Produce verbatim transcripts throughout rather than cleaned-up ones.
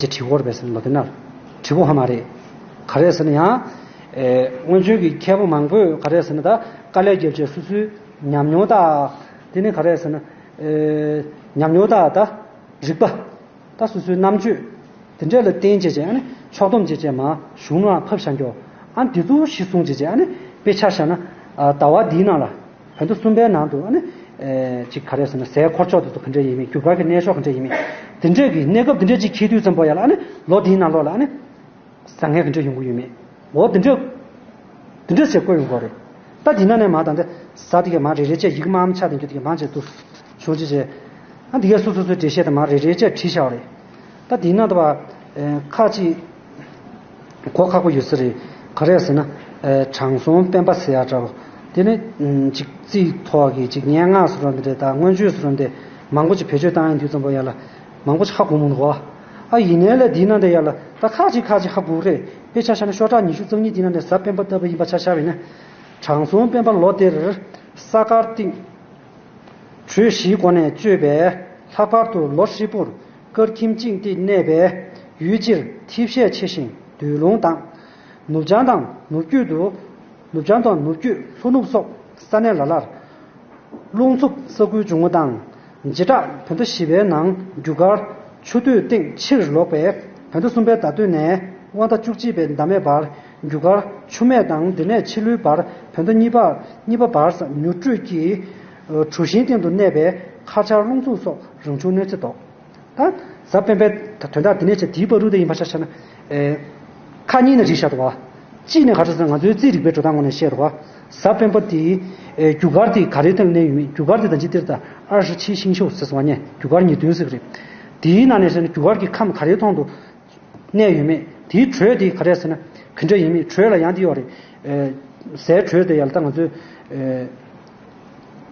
ཅེས་དྲི་བ་རེད་པས་ཟེར་ན་ལོ་དེ་ན་དྲི་བ་ཧ་མ་རེད། ག་རེ་ཟེར་ན་ཡང་། ཨེ། སྔོན་བྱོན་གྱི་མཁས་པ་མང་པོས་ག་རེ་ཟེར་ན་ད་དཀའ་ལས་བརྒྱབ་བྱས་སོ་སོའི་ཉམས་མྱོང་དང་། དེ་ནས་ག་རེ་ཟེར་ན། ཨེ། ཉམས་མྱོང་དང་ད་རིག་པ། ད་སོ་སོའི་རྣམ་དཔྱོད། དེ་འདྲས་ལ་བརྟེན་བྱས་བྱས་ཨ་ནི་ཕྱོགས་བསྡོམས་བྱས་བྱས་མ་གཞུང་ལ་ཕབ་བཞག་རྒྱུ། ཨ་འདི་ཚོ་གཞི་བཟུང་བྱས་བྱས་ཨ་ནི་དཔེ་ཆ་བཞག་ན། ཨ། ཟླ་བ་འདིའི་ནང་ལ། བོད་ཟླ་གསུམ་པའི་ནང་དུ་ཨ་ནི། ཨེ། ཅིག་ག་རེ་ཟེར་ན་ཟས་འཁོར་ཕྱོགས་དེ་ཚོ་ག་འདྲས་ཡིན་མིན། རྒྱུ་སྐར་གྱི་གནས་ཤོག་ག་འདྲས་ཡིན་མིན། དེ་འདྲས་ཀྱི་གནས་སྐབས་དེ་འདྲས་ཅིག་འཁེལ་དུས་ཙམ་པ་ཡ་ལ་ཨ་ནི་ལོ་འདིའི་ནང་ལོགས་ལ་ཨ་ནི་བཟང་ངན་ག་འདྲས་ཡོང་གི་ཡོད་མེད། འོ་དེ་འདྲས། དེ་འདྲས་ཟེར་བཀོད་ཡོང་གི་རེད། ད་འདི་ན་ནས་མ་དང་དེ་ཟ་དེ་གས་མ་རེ་རེ་བྱས་ཡི་གེ་དམར་དམར་ཆགས་དེ་འགྱུར་དེ་གས་མ་བྱས་འདུག་བྱུང་ཅི་བྱས། ཨ་འདི་གས་སོ་སོ་སོའི་འགྲེལ་བཤད་དེ་མ་རེ་རེ་བྱས་བྲིས་བཞག་པ་རེད། ད་འདི་ན་དེ་བ། ཨེ། ཁ་ཅིག་གོ་ཁག་པོ་ཡོད་ས་རེད། ག་རེ་ཟེར་ན། ཨེ། དྲང་སྲོང་སྤེན་པ་ཟེར་ཡ་འདྲ་བོ། དེ་ནི་ཅིག་རྩིས་ཐོག་གི་ཅིག་སྙན་ངག་སུ་ར་འདི་འདྲ་དང་སྔོན་བརྗོད་སུ་ར་འདི་མང་པོ་ཅིག་བེད་སྤྱོད་བཏང་ཡོང་དུས་ཙམ་པ་ཡ་ལ་མང་པོ་ཅིག་ཧ་གོ་མི་འདུག་གོ། ཨ་ཡིན་ནའི་ལས་འདི་ན་འདི་ཡ་ལ་ད་ཁ་ཅིག་ཁ་ཅིག་ཧ་གོ་རེད། དཔེ་ཆ་བཞག་ན་ཤོག་གྲངས་ཉི་ཤུ་རྩ་གཉིས་འདི་ན་འདི་གཟའ་སྤེན་པ་ལྟ་བུ་ཡིན་པ་ཆ་བཞག་པ་ཡིན་ན། དྲང་སྲོང་སྤེན་པ་ལོ་དེར་ས་དཀར་སྟེང་དྲོད་བཞིའི་སྒོ་ནས་གཅོད་པས། ལྷག་པར་དུ་ལོ་ཧྲིལ་པོར་སྐར་ཁྱིམ་བཅིངས་ཏེ་གནས་པས་ཡུལ་སྤྱིར་ཐིབས་ཤས་ཆེ་ཞིང་རྡུལ་ལུང་དང་། ནུབ་བྱང་དང་ནུབ་བརྒྱུད་དུ། ནུབ་བྱང་དང་ནུབ་བརྒྱུད་ལྷོ་ནུབ་སོགས་ས་གནས་ལ་ལར་རླུང་འཚུབ་ས་ཁུལ་འབྱུང་བ་དང་། བྱེ་བྲག་བོད་ཟླ་བཞི་པའི་ནང་རྒྱུ་སྐར་ཆུ་སྟོད་སྟེང་ཕྱིར་ལོག་པས། བོད་ཟླ་གསུམ་པའི་ཟླ་སྟོད་ནས་དབང་ཟླ་བཅུ་གཅིག་པའི་ཟླ་སྨད་བར་རྒྱུ་སྐར་ཆུ་སྨད་དང་། དེ་ནས་ཕྱི་ལུས་བར་བོད་ཟླ་གཉིས་པ་གཉིས་པ་བར་མྱུར་དྲོད་ཀྱི་གྲུ་བཞིའི་སྟེང་དུ་གནས་པས་ཁ་ཆར་རླུང་འཚུབ་སོགས་རང་བྱུང་གནོད་འཚེ་ཟློག། ད་གཟའ་སྤེན་པའི་དོན་དག་འདི་ནས་བྱས་དེའི་བར་དུ་དེ་ཡིན་པ་ཆ་བཞག་ན། ཨེ། ཁག་གཉིས་ནས་བྲིས་བཞག་འདུག་བ། གཅིག་ནས་ག་རེ་ཟེར་ན་ང་ཚོའི་རྩིས་རིག་པའི་འགྲོ་སྟངས་ངོས་ནས་བཤད་འདུག་བ། གཟའ་སྤེན་པ་དེ། ཨེ། རྒྱུ་སྐར་དེ་ག་རེའི་སྟེང་གནས་ཡོད་མེད། རྒྱུ་སྐར་དེ་ད་ཅི་ཏིར་ད་ཨར་ཤི་ཆི་ཤིང་ཤོག་ཟེར་སོང་བ་ནས་རྒྱུ་སྐར་ཉིས་བདུན་ཟེར་གི་རེད། དེའི་ནང་ནས་བཤད་ན་རྒྱུ་སྐར་གྱི་ཁམས་ག་རེའི་ཐོག་ཏུ་གནས་ཡོད་མེད། དེའི་དྲོད་དེ་ག་རེ་ཟེར་ན་ག་འདྲ་ཡིན་མིན། དྲོད་ལ་ཡང་དེ་ཡོད་རེད། ཨེ། ཟས་དྲོད་དེ་ཡར་ད་ང་ཚོས། ཨེ།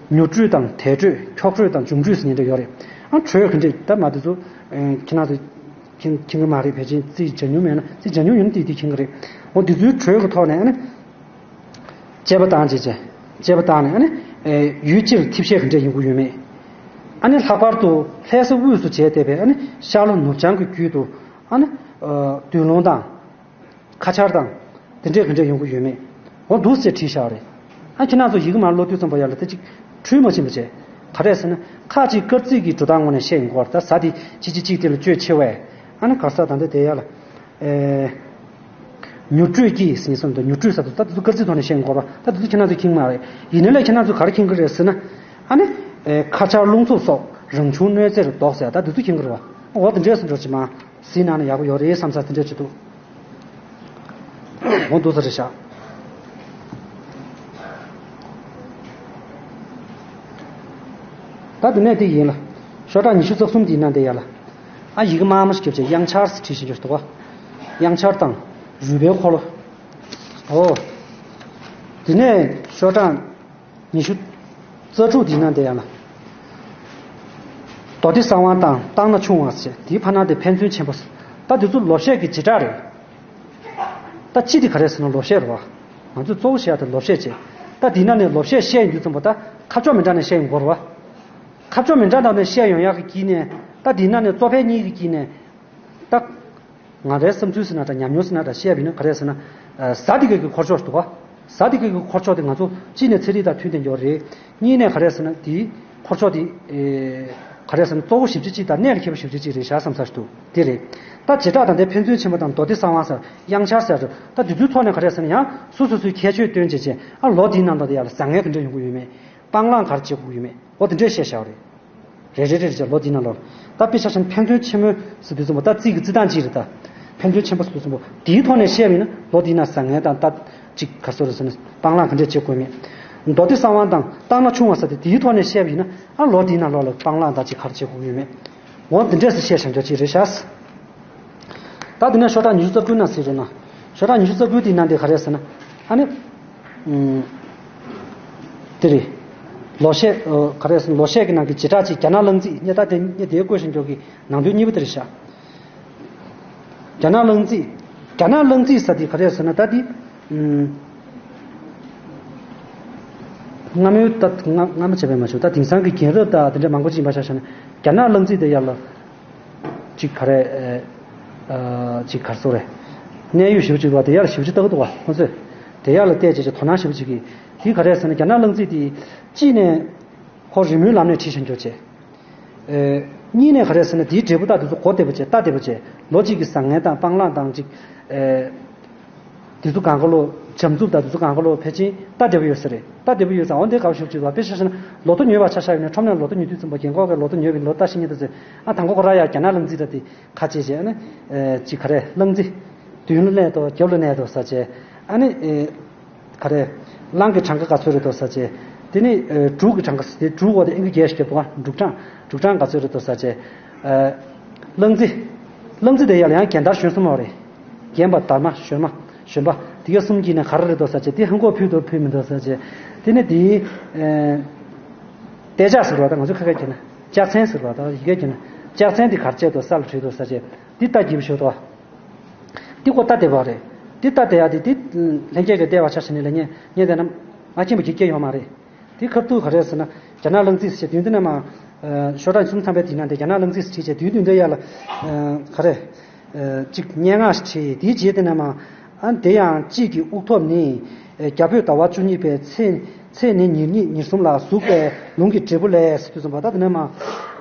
མྱུར་དྲོད་དང་དལ་དྲོད། འཁྱོག་དྲོད་དང་འབྱུང་དྲོད་ཟེར་མཁན་འདྲ་ཡོད་རེད། ཨ་དྲོད་ག་འདྲ་ད་མ་དེ་ཚོ། ཨེ། ཁྱེད་རང་ཚོ་མཁྱེན་མཁྱེན་གི་མ་རེད། ཕལ་ཆེར་རྩིས་བྱ་མྱོང་མེད་ན། རྩིས་བྱ་མྱོང་ཡོད་ན་དེ་དེ་མཁྱེན་གི་རེད། འོ་དེ་ཚོའི་དྲོད་ཀྱི་ཐོག་ནས་ཨ་ནི་དཔྱད་པ་བཏང་བྱས་བྱས། དཔྱད་པ་བཏང་ནས་ཨ་ནི། ཨེ། ཡུལ་སྤྱིར་ཐིབས་ཤས་ག་འདྲ་ཡོང་གི་ཡོད་མེད། ཨ་ནི་ལྷག་པར་དུ་ལྷ་ས་དབུས་སུ་བྱས་བསྡད་པའི་ཨ་ནི་ཤར་ལྷོ་ནུབ་བྱང་གི་རྒྱུད་དུ་ཨ་ནི། ཨ། རྡུལ་ལུང་དང་། ཁ་ཆར་དང་། དེ་འདྲས་ག་འདྲས་ཡོང་གི་ཡོད་མེད། འོ་འདུག་སེ་བྲིས་བཞག་རེད། ཨ་ཁྱེད་རང་ཚོ་ཡི་གེ་མར་ཀློག་དུས་ཙམ་པ་ཡ་ལ་དེ་ཅིག་འཁྲུལ་མ་ཕྱིན་པ་བྱས། ག་རེ་ཟེར་ན་ཁ་ཅིག་སྐར་རྩིས་ཀྱི་འགྲོ་སྟངས་ངོས་ནས་བཤད་ཡོང་གི་ཡོད་རེད། ད་གཟའ་དེ་གཅིག་གཅིག་གཅིག་དེ་ལ་སྤྱོད་ཆེ་བས། ཨ་ནི་ག་ས་ད་འདི་དེ་ཡ་ལ། ཨེ། མྱུར་དྲོད་ཀྱིས་ཟེར་ནས་སོང་དུས་མྱུར་དྲོད་ཟེར་དུས་ད་དེ་ཚོ་སྐར་རྩིས་ཐོག་ནས་བཤད་ཡོང་གི་ཡོད་རེད། ད་དེ་ཚོ་ཁྱེད་རང་ཚོས་མཁྱེན་གི་མ་རེད། ཡིན་ནའི་ལས་ཁྱེད་རང་ཚོས་ག་རེ་མཁྱེན་གི་རེད་ཟེར་ན། ཨ་ནི། ཨེ། ཁ་ཆར་རླུང་འཚུབ་སོགས་རང་བྱུང་གནོད་འཚེར་ཟློག་ཟེར་ད་དེ་ཚོ་མཁྱེན་གི་རེད་བ། འོ་དེ་འདྲས་སུ་འགྲོ་ཅི་མ། ཟིན་ན་ནི་ཡག་པོ་ཡོད་རེད་བསམ་ས་དེ་འདྲ་ཅིག་འདུག་འོ་འདུག་ས་རེད་ཤག་ད་དེ་ནས་དེ་ཡིན་ལ། ཤོག་གྲངས་ཉི་ཤུ་རྩ་གསུམ་དེ་ཡིན་ན་དེ་ཡ་ལ། ཨ་ཡི་གེ་དམར་དམར་ཞིག་བརྒྱབ་བྱས་དབྱངས་འཆར་ཟེར་བྲིས་བཞིན་འཇོག་འདུག་ག་དབྱངས་འཆར་དང་། རུས་པའི་འཁོར་ལོ། འོ། དེ་ནས་ཤོག་གྲངས་ཉི་ཤུ་རྩ་དྲུག་འདི་ན་དེ་ཡང་ན། མདོ་སྡེ་གསང་བ་དང་སྟག་སྣ་ཆུང་བ་ཟེར། དེའི་ཕ་ན་དེ་ཕན་ཚུན་ཆེན་པོ་ཟེར། ད་དེ་ཚོ་ལོ་བཤད་ཀྱི་བྱེ་བྲག་རེད། ད་སྤྱི་དེ་ག་རེ་ཟེར་ན་ལོ་བཤད་རེད་བ། ང་ཚོས་གཙོ་བོ་བཤད་ཡ་དེ་ལོ་བཤད་བྱེད། ད་འདི་ན་ནས་ལོ་བཤད་བཤད་ཡོང་དུས་ཙམ་པ་ད་ཁ་ཕྱོགས་མི་འདྲ་ནས་བཤད་ཡོང་གི་ཡོད་རེད་བ། ཁ་ཕྱོགས་མི་འདྲ་འདྲ་ནས་བཤད་ཡོང་ཡག་གི་དཀྱིལ་ནས་ད་འདི་ན་ནས་གཙོ་ཕལ་གཉིས་ཀྱི་དཀྱིལ་ནས་ད། ང་རའི་བསམ་ཚུལ་ཟེར་ན་འདྲ། ཉམས་མྱོང་ཟེར་ན་འདྲ། བཤད་པ་ཡིན་ན་ག་རེ་ཟེར་ན། ཨ། གཟའ་འདི་ག་གི་འཁོར་ཕྱོགས་ཤིག་འདུག་ག་གཟའ་འདི་ག་གི་འཁོར་ཕྱོགས་དེ་ང་ཚོ་གཅིག་ནས་ཚན་རིག་དང་མཐུན་ལྡན་ཡོད་རེད། གཉིས་ནས་ག་རེ་ཟེར་ན་དེའི་འཁོར་ཕྱོགས་དེ། ཨེ། ག་རེ་ཟེར་ན་གཙོ་བོ་བཞི་བཅུ་གཅིག་དང་གནད་ལ་འཁེལ་བ་བཞི་བཅུ་གཅིག་རེད་ཤག་བསམ་ས་ཞིག་འདུག་དེ་རེད། ད་བྱེ་བྲག་དང་དེ་ཕན་ཚུན་ཆེན་པོ་དང་མདོ་སྡེ་གསང་བ་ཟེར་དབྱངས་འཆར་ཟེར་ད་དེ་ཚོའི་ཐོག་ནས་ག་རེ་ཟེར་ན་ཡང་སོ་སོ་སོའི་ཁྱད་ཆོས་སྟོན་བྱེད་ཅེས། ཨ་ལོ་འདིའི་ནང་དུ་དེ་ཡ་ལ་བཟང་ངན་ག་འདྲ་ཡོང་གི་ཡོད་མེད། སྤང་བླང་ག་རེ་བྱེད་དགོས་ཀྱི་ཡོད་མེད། འོ་དེ་འདྲས་བཤད་བཞག་པ་རེད། རེ་རེ་རེ་རེ་བྱས་ལོ་འདིའི་ནང་ལོགས་ལ། ད་དཔེ་ཆ་བཞག་ན་ཕན་ཚུན་ཆེན་མོ་ཟེར་དུས་ཙམ་པ་ད་རྩིས་ཀྱི་རྩིས་སྟངས་གཅིག་རེད་ད། ཕན་ཚུན་ཆེན་པོ་ཟེར་དུས་ཙམ་པ་དེའི་ཐོག་ནས་བཤད་པ་ཡིན་ན་ལོ་འདིའི་ནང་བཟང་ངན་དང་ད་ཅིག་ག་རེ་ཟེར་ན་སྤང་བླང་ག་འདྲས་བྱེད་དགོས་མེད། མདོ་སྡེ་གསང་བ་དང་སྟག་སྣ་ཆུང་བ་ཟེར་དེ་དེའི་ཐོག་ནས་བཤད་པ་ཡིན་ན་ཨ་ལོ་འདིའི་ནང་ལོགས་ལ་སྤང་བླང་ད་ཅིག་ག་རེ་བྱེད་དགོས་ཀྱི་ཡོད་མེད། འོ་འདི་འདྲས་སུ་བཤད་བཞག་རྒྱུ་ཅིག་རེད་ཤག་ད་དེ་ནས་ཤོག་གྲངས་ཉི་ཤུ་རྩ་དགུ་ན་ཟེར་རེད་ན། ཤོག་གྲངས་ཉི་ཤུ་རྩ་དགུ་དེ་ན་འདི་ག་རེ་ཟེར་ན། ཨ་ནི། ཨུམ། དེ་རེད། ལོ་ཤས། ཨོ། ག་རེ་ཟེར་ན་ལོ་ཤས་ཀྱི་ནང་གི་བྱེ་བྲག་ཅིག་རྒྱ་ནག་གླང་རྩིས་ནས་ད་དེ་ནས་དེའི་བཀོད་བཞིན་འཇོག་གི་ནང་དོན་གཉིས་པ་དེ་རེད་ཤག་རྒྱ་ནག་གླང་རྩིས། རྒྱ་ནག་གླང་རྩིས་ཟེར་དེ་ག་རེ་ཟེར་ན་ད་དེ། ཨུམ། སྔ་མོའི་ད་སྔ་སྔ་མོ་བྱས་པས་མ་བྱུང་། ད་དེང་སང་གི་རྒན་རབས་ད་དེ་འདྲ་མང་པོ་ཅིག་ཡིན་པ་ཆ་བཞག་ན་རྒྱ་ནག་གླང་རྩིས་དེ་ཡར་ལ། ཅིག་ག་རེ། ཨེ། ཨ་ཅིག་གར་སོ་རེད། གནས་ཡུལ་ཞིབ་ཅིག་བ་དེ་ཡར་ཞིབ་ཅིག་ལྟ་གི་འདུག་བ། ཁོང་ཚོས་དེ་ཡར་ལ་བལྟས་བྱས་ཅིག་དོ་སྣང་ཞིབ་ཅིག་གིས་དེ་ག་རེ་ཟེར་ན། རྒྱ་ནག་གླང་རྩེ་དེ་གཅིག་ནས་ཁོ་རི་མོའི་ལམ་ནས་བྲིས་བཞག་འགྱོ་བྱས། ཨེ། གཉིས་ནས་ག་རེ་ཟེར་ན། དེའི་འབྲས་བུ་ད་དེ་ཚོ་གོ་བདེ་པོ་བྱས། ལྟ་བདེ་པོ་བྱས། ལོ་གཅིག་གི་བཟང་ངན་དང་སྤང་བླང་དང་ཅིག་ཨེ། དེ་ཚོ་གང་ག་ལོ་འཇམ་རྩུབ་དང་དེ་ཚོ་གང་ག་ལོ་ཕལ་ཆེར་ལྟ་བདེ་པོ་ཡོད་ས་རེད། ལྟ་བདེ་པོ་ཡོད་ཙང་འོ་འདི་ག་བ་ཞུ་བྱེད་པ། དཔེ་ཆ་བཞག་ན་ལོ་ཐོ་ཉོས་པ་ཆ་བཞག་ཡོད་ན། ཁྲོམ་ནས་ལོ་ཐོ་ཉོ་དུས་ཙམ་པ་རྒན་འཁོགས་ཀྱི་ལོ་ཐོ་ཉོས་པའི་ལོ་ལྟ་ཤེས་མཁན་དེ་ཚོས། ཨ་དང་པོ་ཁོ་རང་ཡར་རྒྱ་ནག་གླང་རྩེ་ད་དེ་ཁ་ཕྱེ་བྱས། ཨ་ནི་ཨེ་ཅིག་ག་རེ། གླང་རྩེ་མདུན་ལ་གནས་འདུག་རྒྱབ་ལ་གནས་འདུག་ཟེར་བྱས། ཨ་ནི་ཨེ་ག་རེ། གླང་གི་གྲངས་ཀ་ག་ཚོད་རེད་འདུག་ཟེར་བྱས། དེ་ནི་ཨེ་འབྲུག་གི་གྲངས་ཀ་ཟེར་དེ། འབྲུག་འོ་དེ་ཨང་ཀི་བརྒྱད་ཞིག་བརྒྱབ་འདུག་ག་འབྲུག་གྲངས། འབྲུག་གྲངས་ག་ཚོད་རེད་འདུག་ཟེར་བྱས། ཨེ་གླང་རྩེ། གླང་རྩེ་དེ་ཡར་ཡང་རྒན་དར་གཞོན་གསུམ་ཡོད་རེད། རྒན་པ། དར་མ། གཞོན་མ། གཞོན་པ། དེ་ག་གསུམ་གྱི་ནས་ག་རེ་རེད་འདུག་ཟེར་བྱས། དེ་ཧང་གོ་ཕུད་འདུག་ཕུད་མི་འདུག་ཟེར་བྱས། དེ་ནི་དེའི་ཨེ་ལྟེ་ལྕག་ཟེར་བ་དང་། ང་ཚོ་ཁ་ཁ་གྱེས་ན་ལྕག་ཚན་ཟེར་བ་དང་། ཡི་གེ་གྱེས་ན་ལྕག་ཚན། དེ་གར་བྱས་འདུག་ས་ལ་བྲིས་འདུག་ཟེར་བྱས། དེ་ལྟ་བརྒྱབ་ཤོག་དོ། འདི་ཁོ་ལྟ་བདེ་བ་རེད། འདི་ལྟ་བདེ་ཡ་དེ། འདི་ལྷན་རྒྱས་ཀྱིས་བལྟས་པ་ཆ་བཞག་ནས་ལ་ཉན་ཉན་བསྡད་ན་མ་མཁྱེན་པ་གི་སྐྱེ་ཡོང་མ་རེད། དེ་ཁ་ཐུག་ག་རེ་ཟེར་ན། རྒྱ་ནག་གླང་རྩེ་ཟེར་དུས་འདི་ནས་མ། ཨ་ཤོག་གྲངས་གསུམ་ཐམ་པའི་དེ་ན་དེ་རྒྱ་ནག་གླང་རྩེ་ཟེར་བྲིས་བྱས། དུས་དུས་འདི་ཡ་ལ་ཨ་ག་རེ། ཨ་གཅིག་སྙན་ངག་ཞིག་བྲིས། དེའི་རྗེས་དེ་ནས་མ། ཨ་དེ་ཡང་དཔྱིད་ཀྱི་དབུགས་ཐོབ་ནི། ཨ་རྒྱ་བོད་ཟླ་བ་བཅུ་གཉིས་པའི་ཚེས། ཚེས་ནི་ཉེར་གཉིས་ཉེར་གསུམ་ལ་ཟུག་པའི་ལུང་གི་འབྲས་བུ་ལས་ཟེར་དུས་ཙམ་པ། ད་དེ་ནས་མ་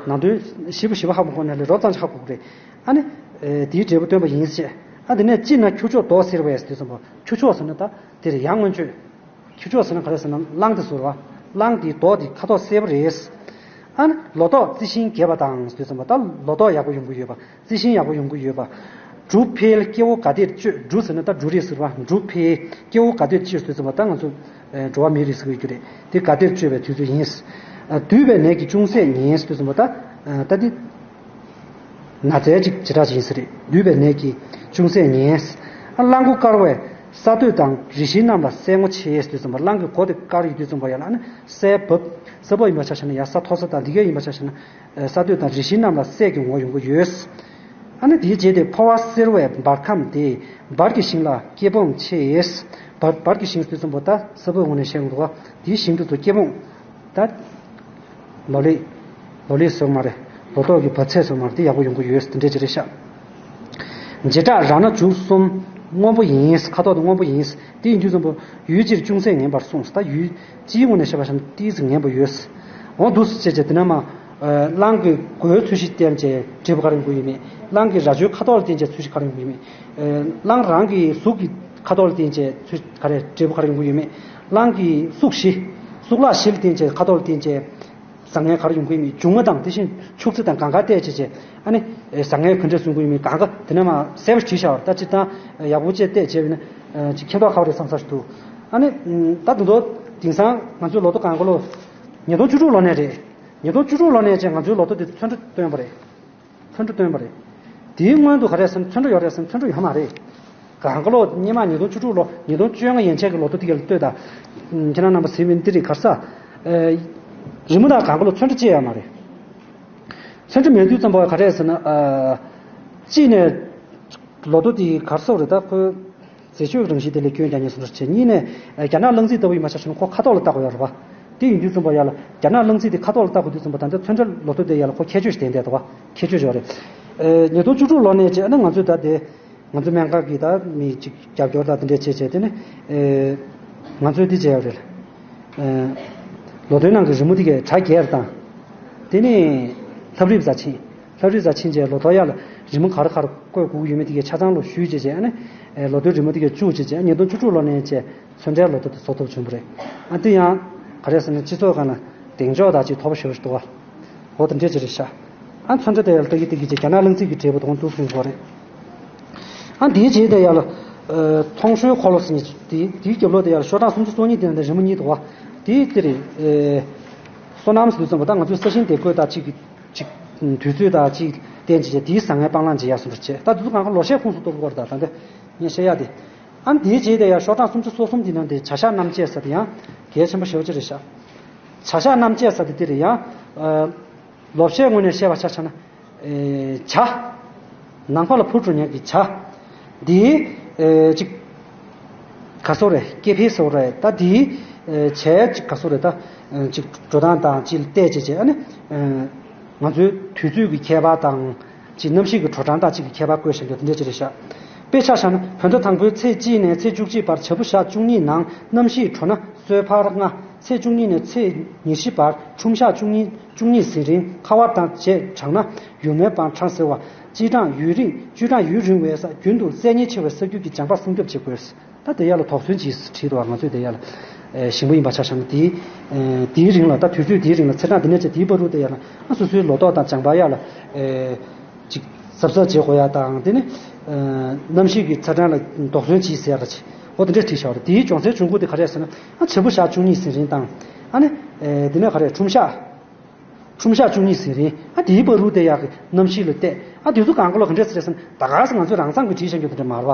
ནང་དོན་ཞིབ་པོ་ཞིབ་པོ་ཧ་མ་གོ་ནས་ལས་རོབ་ཙམ་ཅིག་ཧ་གོ་གི་རེད། ཨ་ནི་ཨེ་དེའི་འབྲས་བུ་སྟོན་པ་ཡིན་ཞེས། ཨ་དེ་ནས་དཔྱིད་ན་ཁྱུ་མཆོག་མདོག་སེར་བས་ཟེར་དུས་ཙམ་པ། ཁྱུ་མཆོག་ཟེར་ན་ད་དེ་རེད། ཡང་སྔོན་ཆད། ཁྱུ་མཆོག་ཟེར་ན་ག་རེ་ཟེར་ན། གླང་དེ་ཟེར་བ། གླང་དེའི་མདོག་དེ་ཁ་དོག་སེར་པོ་རེད། ཨ་ནི་ལོ་ཏོག་རྩི་ཤིང་རྒྱས་པ་དང་ཟེར་དུས་ཙམ་པ། ད་ལོ་ཏོག་ཡག་པོ་ཡོང་གི་ཡོད་པ། རྩི་ཤིང་ཡག་པོ་ཡོང་གི་ཡོད་པ། འབྲུ་འཕེལ་སྐྱེ་བོ་དགའ་བདེར་སྤྱོད། འབྲུ་ཟེར་ན་ད་འབྲུ་རིགས་ཟེར་བ། འབྲུ་འཕེལ་སྐྱེ་བོ་དགའ་བདེར་སྤྱོད་ཟེར་དུས་ཙམ་པ། ད་ང་ཚོ་ཨེ་འགྲོ་བ་མིའི་རིགས་ཟེར་གྱི་ཡོད་རྒྱུ་རེད། དེ་དགའ་བདེར་སྤྱོད་པའི་དུས་ཚོད་ཡིན། ཨ་འདུས་པའི་ནད་ཀྱིས་ཅུང་ཟད་ཉེན་ཟེར་དུས་ཙམ་པ། ད་ཨ་ད་དེ་ན་ཚའི་ཅིག་བྱེ་བྲག་ཅིག་ཡིན་ས་རེད། འདུས་པའི་ནད་ཀྱིས་ཅུང་ཟད་ཉེན། ཨ་གླང་མགོ་དཀར་བས་ས་སྟོད་དང་རི་བཞིའི་གནམ་ལ་སའི་ངོ་ཕྱེ་ཟེར་དུས་ཙམ་པ། གླང་གི་མགོ་དེ་དཀར་ཡོད་དུས་ཙམ་པ། ཡང་ན་ཨ་ནི་སའི་བབ། ས་བབ་ཡིན་པ་ཆ་བཞག་ན་ཡར་ས་མཐོ་ས་དང་འདི་ག་ཡིན་པ་ཆ་བཞག་ན། ཨ་ས་སྟོད་དང་རི་བཞིའི་གནམ་ལ་སད་ཀྱི་ངོ་བོ་ཡོང་གི་ཡོད། ཨ་ནི་དེའི་རྗེས་དེ་ཕོ་བ་སེར་བས་འབར་ཁམས་ཏེ། འབར་གྱི་ཞིང་ལ་སྐྱེ་སྤོང་ཆེ། འབར་འབར་གྱི་ཞིང་ཟེར་དུས་ཙམ་པ། ད་ས་བབ་ངོས་ནས་བཤད་ཡོང་འདུག་བ། དེའི་ཞིང་དེ་ཚོ་སྐྱེ་སྤོང་། ད་ལོ་ལེགས། ལོ་ལེགས་སོང་མ་རེད། ལོ་ཏོག་གི་བབས་ཚད་སོང་མ་རེད། དེ་ཡག་པོ་ཡོང་གི་ཡོད། དེ་འདྲས་ཅིག་རེད་ཤག་བྱེ་བྲག་ར་ན་བྱུག་གསུམ་སྔོན་པོ་ཡིན། ཁ་དོག་དེ་སྔོན་པོ་ཡིན། དེ་ཡིན་དུས་ཙམ་པ་ཡུལ་སྤྱིར་ཅུང་ཟད་ངན་པར་གསུངས། ད་ཡུལ་སྤྱིའི་ངོས་ནས་བཤད་པ་བཞིན་ཏོག་ཙམ་ངན་པ་ཡོད། འོ་འདུག་སེ་བྱས་བྱས། དེ་ནས་མ་ཨ་གླང་གི་མགོའི་ཚོས་གཞི་བསྟན་བྱས་འབྲས་བུ་ག་རེ་ཡོང་གི་ཡོད་མེད། གླང་གི་རྭ་ཅོའི་ཁ་དོག་ལ་བརྟེན་བྱས་ཚོས་གཞི་ག་རེ་ཡོང་གི་ཡོད་མེད། ཨ་གླང་རང་གི་གཟུགས་ཀྱི་ཁ་དོག་ལ་བརྟེན་བྱས་ཚོས་ག་རེ་འབྲས་བུ་ག་རེ་ཡོང་གི་ཡོད་མེད། གླང་གི་གཟུགས་གཞི། གཟུགས་ལག་བཞི་ལ་བརྟེན་བྱས། ཁ་དོག་ལ་བརྟེན་བྱས་བཟང་ངན་ག་རེ་ཡོང་གི་ཡོད་མེད། འབྱུང་བ་དང་དེ་བཞིན་ཕྱུགས་རྫས་དང་གང་ག་བལྟས་བྱས་བྱས། ཨ་ནི་ཨེ་བཟང་ངན་ག་འདྲས་སོང་གི་ཡོད་མེད། གང་ག་དེ་ནས་མ་གསལ་པོ་བྲིས་བཞག་པ། ད་སྤྱིར་བཏང་ཡག་པོ་བྱས་བལྟས་བྱས་པ་ཡིན་ན་ཨ་ཅིག་ཁྱད་མདོག་ཁ་པོ་རེད་བསམ་ས་ཞིག་འདུག་ཨ་ནི་ད་དེ་ཚོ་དེང་སང་ང་ཚོའི་ལོ་ཐོ་གང་ག་ལོ། ཉིས་སྟོང་བཅུ་དྲུག་ལོ་ནས་རེད། ཉིས་སྟོང་བཅུ་དྲུག་ལོ་ནས་བྱས་ང་ཚོའི་ལོ་ཐོ་དེ་ཚོན་ཁྲ་བཏོན་པ་རེད། ཚོན་ཁྲ་བཏོན་པ་རེད། དེའི་སྔོན་དུ་ག་རེ་ཟེར་ན། ཚོན་ཁྲ་ཡོད་རེད་ཟེར་ན། ཚོན་ཁྲ་ཡོད་མ་རེད། གང་ག་ལོ་སྔོན་མ་ཉིས་སྟོང་བཅུ་དྲུག་ལོ། ཉིས་སྟོང་བཅོ་ལྔ་ཡན་ཆད་ཀྱི་ལོ་ཐོ་དེ་ག་ལ་ལྟོས་དང་། ཁྱེད་རང་རྣམ་པ་གཟིགས་པ་ཡིན་ན་འདི་རེད། ག་རེ་ཟེར། ཨ་རི་མོ་དང་གང་ག་ལོ་ཚོན་ཁྲ་བཅད་ཡོད་མ་རེད། ཚོན་ཁྲ་མེད་དུས་ཙམ་པ་ག་རེ་ཟེར་ན། ཨ་གཅིག་ནས་ལོ་ཐོ་དེ་ག་རེ་ཟེར་རེད། ད་ཁོའི་མཛེས་དཔྱོད་ཀྱི་རང་བཞིན་དེ་ལ་སྐྱོན་རྒྱག་ཉེན་བཟོ་འདྲ་བྱས། གཉིས་ནས་ཨ་རྒྱ་ནག་གླང་རྩེ་ལྟ་བུ་ཡིན་པ་ཆ་བཞག་ན་ཁོ་ཁ་དོག་ལ་བལྟ་དགོས་ཡོད་རེད་པ། དེ་ཡིན་དུས་ཙམ་པ་ཡ་ལ་རྒྱ་ནག་གླང་རྩེ་དེ་ཁ་དོག་ལ་བལྟ་དགོས་དུས་ཙམ་པ། ད་ལྟ་ཚོན་ཁྲ་ལོ་ཐོ་དེ་ཡ་ལ་ཁོ་ཁྱད་ཆོས་ཤིག་ལྡན་བསྡད་འདུག་པ། ཁྱད་ཆོས་ཤིག་ཡོད་རེད། ཨེ་ཉིས་སྟོང་བཅུ་དྲུག་ལོ་ནས་བྱས་ན་ང་ཚོས་ད་དེ་ང་ཚོ་སྨན་ཁང་གི་ད་མི་གཅིག་རྒྱབ་སྐྱོར་དང་དེ་འདྲས་བྱས་བྱས། དེ་ནས་ཨེ་ང་ཚོས་འདི་བྱས་ཡོད་རེད། ཨེ་ལོ་ཐོའི་ནང་གི་རི་མོ་དེ་གའི་གྲ་རྒྱས་དང་། དེ་ནས་ལྷ་བྲིས་རྩ་ཆེན། ལྷ་བྲིས་རྩ་ཆེན་བྱས། ལོ་ཐོ་ཡ་ལ་རི་མོ་ག་རེ་ག་རེ་བཀོད་དགོས་ཀྱི་ཡོད་མེད་དེ་གའི་ཆ་ཚང་ལོ་ཞུས་བྱས་བྱས། ཨ་ནི་ཨེ་ལོ་ཐོའི་རི་མོ་དེ་གའི་བཅུག་བྱས་བྱས། ཉིས་སྟོང་བཅུ་དྲུག་ལོ་ནས་བྱས། ཚོན་ཁྲའི་ལོ་ཐོ་དེ་བཟོ་ཐུབ་བྱུང་བ་རེད། ཨ་དེ་ཡང་ག་རེ་ཟེར་ན། སྤྱི་ཚོགས་སྒང་ལ་གདེང་འཇོག་དང་ཅིག་ཐོབ་པ་ཞེ་པོ་ཞིག་འདུག་པ། འོ་དེ་འདྲས་ཅིག་རེད་ཤག་ཨ་ཚོན་ཁྲ་དེ་ཡར་ལྟ་གི་ལྟ་གི་བྱས། རྒྱ་ནག་གླང་རྩེ་གི་འབྲས་བུ་དེ་འདུག་གསུང་གི་ཡོད་རེད། ཨ་དེའི་རྗེས་དེ་ཡར་ལ་ཨ་མཐོང་གཞིའི་འཁོར་ལོ་ཟེར་ནས་དེའི་དེའི་རྒྱབ་ལོགས་དེ་ཡར་ཤོག་གྲངས་སུམ་ཅུ་སོ་གཉིས་དེ་ནང་དེ་རི་མོ་གཉིས་འདུག་པ། དེའི་དེ་རེད། ཨེ་སོ་ནམ་ཟེར་དུས་ཙམ་པ་ད་ང་ཚོའི་ས་ཞིང་དེ་བཀོད་དང་གཅིག་གི་གཅིག་དུས་ཚོད་དང་གཅིག་བསྟན་བྱས་བྱས། དེའི་བཟང་ངན་སྤང་བླང་བྱེད་ཡག་སོང་འདྲ་བྱས། ད་དེ་ཚོ་གང་ག་ལོ་ཤས་ཁོངས་སུ་གཏོགས་པ་རེད། ད་ད་འདི་ངས་བཤད་ཡག་དེ། ཨ་ནི་དེའི་རྗེས་དེ་ཡང་ཤོག་གྲངས་སུམ་ཅུ་སོ་གསུམ་དེ་ནང་དེ་བྱ་གཞག་རྣམ་བཅད་ཟེར་དེ་ཡང་གལ་ཆེན་པོ་ཞེ་པོ་ཅིག་རེད་ཤག་བྱ་གཞག་རྣམ་བཅད་ཟེར་དེ་དེ་རེད། ཡང་ཨ་ལོ་བཤད་ངོས་ནས་བཤད་པ་ཆ་བཞག་ན། ཨེ་བྱ། ནམ་མཁའ་ལ་འཕུར་འགྲོ་མཁན་གྱི་བྱ། འདིའི་ཨེ་ཅིག་ག་སོགས་རེད། སྐྱེ་འཕེལ་སོགས་རེད། ད་འདིའི་ཨེ་བྱའི་ཅིག་ག་སོགས་རེད། ད་ཨེ་ཅིག་འགྲོ་སྟངས་དང་ཅིག་བལྟས་བྱས་བྱས། ཨ་ནི་ཨེ་ང་ཚོའི་དུས་ཚོད་ཀྱི་ཁྱད་པར་དང་། ཅིག་གནམ་གཤིས་ཀྱི་དྲོ་གྲང་དང་གཅིག་གི་ཁྱད་པར་བཀོད་བཞག་རྒྱུ་དེ་འདྲ་ཅིག་རེད་ཤག་དཔེ་ཆ་བཞག་ན་བོད་ཟླ་དང་པོའི་ཚེས་གཅིག་ནས་ཚེས་བཅུ་གཅིག་བར་བྱ་སྤུ་ཞག་བཅུ་གཉིས་ནང་གནམ་གཤིས་དྲོ་ན་གསོལ་ཕར་ལྔ། ཚེས་བཅུ་གཉིས་ནས་ཚེས་ཉེར་བཞི་བར་ཁྲུམས་ཞག་བཅུ་གཉིས་བཅུ་གཉིས་ཟིན་རིང་ཁ་བ་དང་བཅས་གྲང་ན་ཡུར་མོའི་པང་གྲང་ཟེར་བ། སྤྱིར་གྲང་ཡུན་རིང་། སྤྱིར་གྲང་ཡུན་རིང་བའི་ས་རྒྱུན་དུ་གསལ་ཉེན་ཆེ་བའི་ས་རྒྱུད་ཀྱི་ལྗང་པ་སྲུང་སྐྱོབ་བྱེད་དགོས། ད་དེ་ཡར་ལ་དོགས་ཟོན་གྱིས་བྲིས་འདུག་ང་ཚོས་དེ་ཡར་ལ་ཨེ་ཞིང་པ་ཡིན་པ་ཆ་བཞག་ན་དེའི་ཨེ་དེའི་རིང་ལ་ད་དུས་ཚོད་དེའི་རིང་ལ་ཚེས་གྲངས་དེ་ནས་བྱས་དེའི་བར་དུ་དེ་ཡར་ལ་ཨ་སོ་སོའི་ལོ་ཏོག་དང་ལྗང་པ་ཡར་ལ་ཨེ་ཅིག་གཟབ་གཟབ་བྱེད་དགོས་ཡ་དང་དེ་ནི་ཨེ་གནམ་གཤིས་ཀྱི་ཚེས་གྲངས་ལ་དོགས་ཟོན་གྱིས་ཟེར་ཡ་ལ་ཅིག་འོ་དེ་འདྲས་བྲིས་བཞག་རེད། དེའི་འབྱུང་སའི་འབྱུང་ཁུངས་དེ་ག་རེ་ཟེར་ན་ཨ་བྱ་སྤུ་ཞག་བཅུ་གཉིས་ཟིན་རིང་དང་ཨ་ནི་ཨེ་དེ་ནས་ག་རེ་ཁྲུམས་ཞག་ཁྲུམས་ཞག་བཅུ་གཉིས་ཟིན་རིང་ཨ་དེའི་བར་དུ་དེ་ཡག་གི་གནམ་གཤིས་ལ་བལྟས་ཨ་དེ་ཚོ་གང་ག་ལོ་ག་འདྲས་ཟེར་ཟེར་ན་ད་ག་ས་ང་ཚོས་རང་མཚང་གི་བྲིས་བཞག་རྒྱུ་དེ་འདྲ་མ་རེད་བ།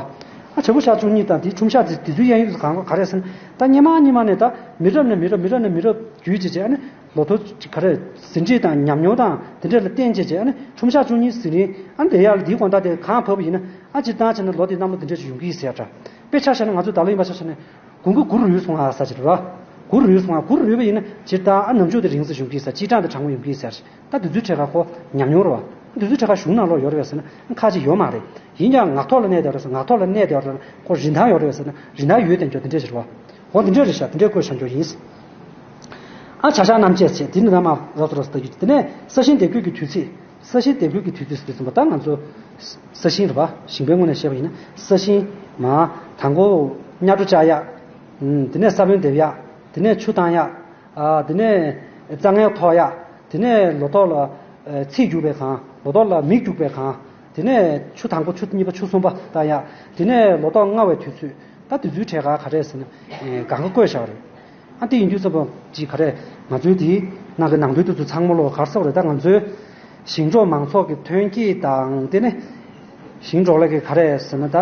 ཨ་བྱ་སྤུ་ཞག་བཅུ་གཉིས་དང་དེའི་ཁྲུམས་ཞག་དེ་དེ་ཚོའི་གཡས་གཡོན་དུ་གང་ག་ག་རེ་ཟེར་ན་ད་སྔོན་མ་སྔོན་མ་ནས་ད་མི་རབས་ནས་མི་རབས་མི་རབས་ནས་མི་རབས་བརྒྱུད་བྱས་བྱས་ཨ་ནི་ལོ་ཐོ་ག་རེ་ཟིན་བྲིས་དང་ཉམས་མྱོང་དང་དེ་འདྲས་ལ་བརྟེན་བྱས་བྱས་ཨ་ནི་ཁྲུམས་ཞག་བཅུ་གཉིས་ཟིན་རིང་ཨ་ནི་དེ་ཡག་ལ་དེའི་དགོང་དག་དེ་གང་བབས་པ་ཡིན་ན་ཨ་སྤྱིར་བཏང་བྱས་ན་ལོ་དེའི་གནམ་ལོ་དེ་འདྲས་ཅིག་ཡོང་གི་ཡིན་ཟེར་ཡ་འདྲ། དཔེ་ཆ་བཞག་ན་ང་ཚོ་ད་ལོ་ཡིན་པ་ཆ་བཞག་ན། དགུན་ཁ་དགུ་རུ་ཡོལ་སོང་ཨ་ས་ཅིག་རེད་བ། དགུ་རུ་ཡོལ་སོང་ཨ་དགུ་རུ་ཡོལ་བ་ཡིན་ན་སྤྱིར་བཏང་ཨ་ནམ་ཕྱོགས་དེ་རིང་ཙམ་བྱུང་གི་ས་སྤྱིར་བཏང་དེ་གྲང་མོ་ཡོང་གི་ས་རེད། ད་དུས་ཚོད་ཁྲལ་ཁ་ཁོ་ཉམས་མྱོང་རེད་བ། དུས་ཚོད་ཁྲལ་ཁ་གཞུང་ནང་ལོགས་ཡོད་རེད་བས་ཟེར་ན་ཁ་ཅིག་ཡོད་མ་རེད། ཡིན་ཀྱང་ངག་ཐོག་ལ་གནས་བསྡད་རེད་ཟེར་ངག་ཐོག་ལ་གནས་བསྡད་རེད་ཟེར་ན་ཁོ་རིན་ཐང་ཡོད་རེད་བས་ཟེར་ན་རིན་ཐང་ཡོད་དེ་འཇོག་དེ་འདྲས་ཞིག་རེད་བ། འོ་དེ་འདྲས་རེད་ཤག་དེ་འདྲས་བཀོད་བཞག་འཇོག་ཡིན། ཨ་བྱ་ཤག་རྣམ་བཅད་བྱས་དེ་ནི་ནམ་རོབ་ཙམ་རོབ་ཙམ་ལྟ་རྒྱུ་དེ་ནས་ས་ཞིང་འདེབས་ཁུལ་གྱི་དུས་ཚིགས། ས་ཞིང་འདེབས་ཁུལ་གྱི་དུས་ཚོད་ཟེར་ཙམ་པ་ད་ང་ཚོ་ས་ཞིང་རེད་པ། ཞིང་པའི་ངོས་ནས་བཤད་པ་ཡིན་ན་ས་ཞིང་མ་དང་པོ་གཉའ་གྲོ་བཅག་ཡག་དེ་ནས་ས་བོན་འདེབས་ཡག་དེ་ནས་ཆུ་བཏང་ཡག་དེ་ནས་རྩྭ་ངན་འཐོག་ཡག་དེ་ནས་ལོ་ཏོག་ལ་ཚིག་རྒྱུག་པའི་སྒང་ལོ་ཏོག་ལ་མིག་རྒྱུག་པའི་སྒང་དེ་ནས་ཆུ་དང་པོ་ཆུ་གཉིས་པ་ཆུ་གསུམ་པ་བཏང་ཡག་དེ་ནས་ལོ་ཏོག་སྔ་བའི་དུས་ཚོད་ད་དེ་ཚོའི་གྲས་ཀ་ག་རེ་ཟེར་ན་གང་ག་བཀོད་བཞག་རེད། ཨ་དེ་ཡིན་དུས་ཙམ་པ་ཅིག་ག་རེ་ང་ཚོའི་དེའི་ནང་གི་ནང་དོན་དེ་ཚོ་ཚང་མ་ལོ་གར་སོགས་རེད། ད་ང་ཚོའི་ཞིང་འབྲོག་མང་ཚོགས་ཀྱི་ཐོན་སྐྱེད་དང་དེ་ནི་ཞིང་འབྲོག་ལས་ཀྱི་ག་རེ་ཟེར་ན་ད་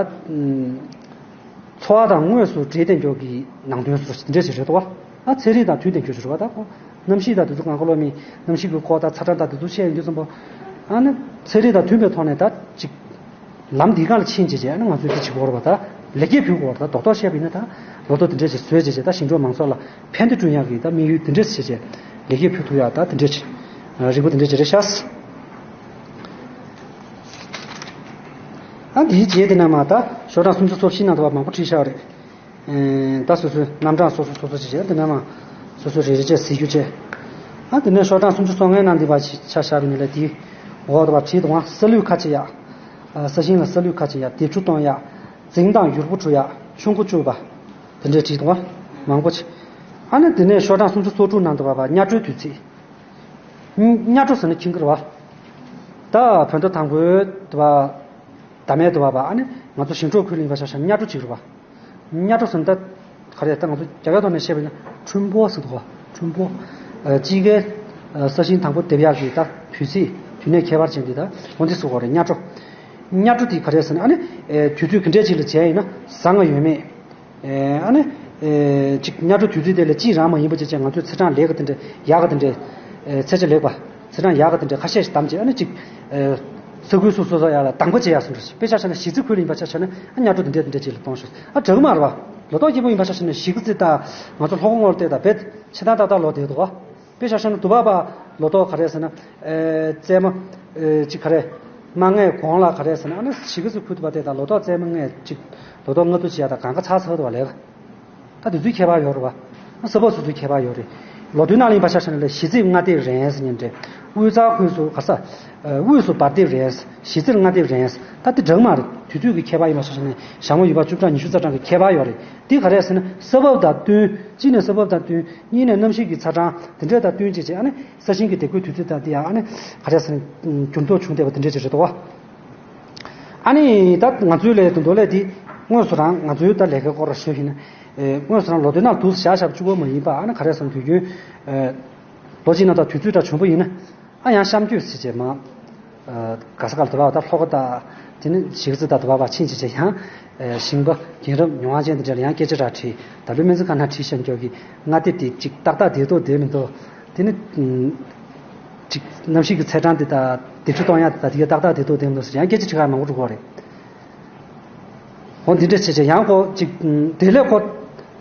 འཚོ་བ་དང་དངོས་སུ་འབྲེལ་ཏེ་འགྱོ་གི་ནང་དོན་སུ་འདྲ་ཞིག་རེད་དོ། ཨ་ཚན་རིག་དང་མཐུན་ཏེ་འགྱོ་ཞིག་རེད་བ། ད་ཁོ་གནམ་གཤིས་དང་དེ་ཚོ་གང་ག་ལོ་མི་གནམ་གཤིས་ཀྱི་སྐོར་དང་ཚ་གྲང་དང་དེ་ཚོ་བཤད་ཡིན་དུས་ཙམ་པ་ཨ་ནི་ཚན་རིག་དང་མཐུན་པའི་ཐོག་ནས་ད་ཅིག་ལམ་འདིའི་སྒང་ལ་ཕྱིན་བྱས་བྱས་ཨ་ནི་ང་ཚོས་འདི་བྱེད་དགོས་རེད་པ། ད་ལེགས་སྐྱེས་ཕུལ་དགོས་རེད། ད་རྡོག་རྡོག་བཤད་པ་ཡིན་ན་ད་ལོ་ཏོག་འདི་འདྲས་ཅིག་བཟོས་བྱས་བྱས་ད་ཞིང་འབྲོག་མང་ཚོགས་ལ་ཕན་བདེ་བསྐྲུན་ཡག་གི་ད་དམིགས་ཡུལ་འདི་འདྲས་བྱས་བྱས་ལེགས་སྐྱེས་ཕུལ་ཐུབ་ཡག་ད་འདི་འདྲས་ཅིག་རིག་པ་འདི་འདྲས་ཅིག་རེད་ཤག་ཨ་འདིའི་རྗེས་དེ་ན་མ་ད་ཤོག་གྲངས་སུམ་ཅུ་སོ་བཞི་ནང་དུ་བ་མང་པོ་བྲིས་བཞག་རེད། ཨེ་ད་སོ་སོའི་རྣམ་གྲངས་སོ་སོ་སོ་སོ་ཅིག་བྱས་དེ་ན་མ་སོ་སོའི་རེ་རེ་བྱས་གཟིགས་རྒྱུ་བྱས། ཨ་དེ་ནས་ཤོག་གྲངས་སུམ་ཅུ་སོ་ལྔའི་ནང་འདི་བ་ཆ་བཞག་པ་ཡིན་ན་ལས་དེའི་འོག་ཏུ་བ་བྲིས་འདུག་ཨ། ས་ལུད་ཁ་ཕྱེ་ཡག་ཨ་ས་ཞིང་ལ་ས་ལུད་ཁ་ཕྱེ་ཡག་འདེབས་ཆུ་གཏོང་ཡག་རྫིང་དང་ཡུར་བུ་འཁྲུ་ཡག་ཆུ་འགོ་བཅུག་པ། དེ་འདྲས་བྲིས་འདུག་ཨ། མང་པོ་ཅིག་ཨ་ནི་དེ་ནས་ཤོག་གྲངས་སུམ་ཅུ་སོ་དྲུག་ནང་དུ་བ་བ་གཉའ་གྲོའི་དུས་ཚིགས། གཉའ་གྲོ་ཟེར་ན་ཁྱི་གུ་རེད་བ། ད་བོད་ཟླ་དང་པོའི་དུ་བ་ཟླ་མའི་དུ་བ་བ་ཨ་ནི་ང་ཚོ་ཞིང་འབྲོག་ཁུལ་ལ་ཡིན་པ་ཆ་བཞག་ན་གཉའ་གྲོ་ཅིག་རེད་བ། གཉའ་གྲོ་ཟེར་ན་ད་ག་རེ་ད་ང་ཚོ་རྒྱ་སྐད་ཐོག་ནས་བཤད་པ་ཡིན་ན་ཁྲུན་པོ་ཟེར་འདུག་བ། ཁྲུན་པོ། ཨ་དཔྱིད་ཀའི་ཨ་ས་ཞིང་དང་པོ་འདེབས་ཡག་གི་ད་དུས་ཚིགས་དུས་གནས་ཁྱད་པར་ཅན་འདི་ད་འོ་འདི་ཟེར་དགོས་རེད། གཉའ་གྲོ། གཉའ་གྲོ་དེ་ག་རེ་ཟེར་ན་ཨ་ནི་ཨེ་དུས་ཚོད་ག་འདྲས་ཅིག་ལ་བྱས་ཡིན་ན་བཟང་ང་ཡོད་མེད། ཨེ་ཨ་ནི་ཨེ་ཅིག་གཉའ་གྲོ་དུས་ཚོད་དེ་ལ་དཔྱིད་རང་མ་ཡིན་པ་ཅིག་བྱས་ང་ཚོས་ཚེས་གྲངས་ལེགས་ག་དེ་འདྲས་ཡག་ག་དེ་འདྲས་ཨེ་ཚེས་ཆ་ལེགས་པ་ཚེས་གྲངས་ཡག་ག་དེ་འདྲས་ཁ་ཤས་ཤིག་བདམས་བྱས་ཨ་ནི་ཅིག་ཨེ་ས་ཁུལ་སོ་སོ་སོ་ཡག་ལ་དང་པོ་བྱེད་ཡག་སོང་འགྲོ་ཞིག་དཔེ་ཆ་བཞག་ན་གཞིས་རྩེ་ཁུལ་ཡིན་པ་ཆ་བཞག་ན་ཨ་གཉའ་གྲོ་དེ་འདྲས་དེ་འདྲས་ཅིག་ལ་གཏོང་ཤོག་ཨ་དྲག་མ་རེད་བ། ལོ་ཏོག་སྐྱིད་པོ་ཡིན་པ་ཆ་བཞག་ན་གཞིས་རྩེ་ད་ང་ཚོ་ལྷོ་སྒོ་ངོར་བལྟས་ད་བེད་ཆེ་ཐང་ཏག་ཏག་ལོ་དེ་འདུག་བ། དཔེ་ཆ་བཞག་ན་དུ་བ་བ་ལོ་ཏོག་ག་རེ་ཟེར་ན། ཨེ་རྩེད་མོ། ཨེ་ཅིག་ག་རེ། མ་ངའི་གོང་ལ་ག་རེ་ཟེར་ན་ཨ་ནི་གཞིས་ཀ་རྩེ་ཁུལ་དུ་བ་དེ་དང་ལོ་ཏོག་རྩེད་མོ་ངས་ཅིག་ལོ་ཏོག་ལྔ་བསྡུ་བྱས་ཡ་དང་གང་ག་ཚག་ཚག་དུ་བ་ལས། ད་དེ་ཚོའི་ཁྱད་པར་ཡོད་རེད་བ། ས་བབ་སོ་སོའི་ཁྱད་པར་ཡོད་རེད། ལོ་ཐོའི་ནང་ལ་ཡིན་པ་ཆ་བཞག་ན་ལས་གཞིས་རྩེ་མངའ་སྡེ་རེད་ཟེར་ཉན་འདྲེ། དབུས་གཙང་ཁུལ་སུ་ག་ས། ཨེ་དབུས་སུ་བར་སྡེ་རེད། གཞིས་རྩེ་མངའ་སྡེ་རེད། ད་དེ་འདྲ་མ་རེད། དུས་ཚོད་ཀྱི་ཁྱད་པར་ཡིན་པ་ཆ་བཞག་ན་ཞག་མོ་ཡོད་པ་བཅུ་གྲངས་ཉི་ཤུ་རྩ་གྲངས་ཀྱི་ཁྱད་པར་ཡོད་རེད། འདི་ག་རེ་ཟེར་ན་ས་བབ་དང་བསྟུན། གཅིག་ནས་ས་བབ་དང་བསྟུན། གཉིས་ནས་གནམ་གཤིས་ཀྱི་ཚ་གྲང་དེ་འདྲས་དང་བསྟུན་བྱས་བྱས་ཨ་ནི་ས་ཞིང་གི་འདེབས་ཁུལ་དུས་ཚོད་དང་དེ་ཡང་ཨ་ནི་ག་རེ་ཟེར་ན་འགྱུར་ལྡོག་བྱུང་བསྡད་པ་དེ་འདྲས་ཅིག་རེད་དོ། ཨ་ནི་ད་ང་ཚོའི་ལས་དོན་དོ་ལས་འདི་དངོས་སུ་རང་ང་ཚོའི་ད་ལས་ཀའི་སྐོར་ཞུ་ཡིན་ན་དངོས་སུ་རང་ལོ་དོན་ནང་དུ་བཞག་བཞག་བཅུག་པ་མ་ཡིན་པ་ཨ་ནི་ག་རེ་ཟེར་ན་དུས་རྒྱུན་ལོ་གཅིག་ནང་ད་དུས་ཚོད་འདྲ་བྱུང་པ་ཡིན་ན། ཨ་ཡང་གཤམ་སྐྱོད་ཟེར་བྱས་མ། ཨ་ག་ས་ག་ལ་དུ་བ་བ་ད་ལྷོ་ཁ་ད། དེ་ནི་གཞིས་རྩེ་ད་དུ་བ་བ་ཕྱིན་བྱས་བྱས་ཡང་། ཨ་ཞིང་པ་རྒན་རབས་མྱོང་བ་ཅན་དེ་འདྲ་ལ་ཡང་སྐད་ཆ་ར་དྲིས་ད་ལོའི་སྨན་རྩིས་ཁང་ན་དྲིས་ཤག་མགྱོགས་ཀྱི་མངའ་སྡེ་དེ་གཅིག་ཏག་ཏག་བསྡད་འདུག་བསྡད་མི་འདུག་དེ་ནི། གཅིག་གནམ་གཤིས་ཀྱི་ཚད་གྲངས་དེ་ད་འདེབས་ཆུ་གཏོང་ཡག་དེ་ད་དེ་ག་ཏག་ཏག་བསྡད་འདུག་བསྡད་མི་འདུག་ཟེར་ཡང་སྐད་ཆ་དྲི་ཁ་མང་པོ་འགྲོ་གི་རེད། འོ་འདི་འདྲ་བྱས་བྱས་ཡང་ཁོ་གཅིག་དེ་ལས་ཁོ་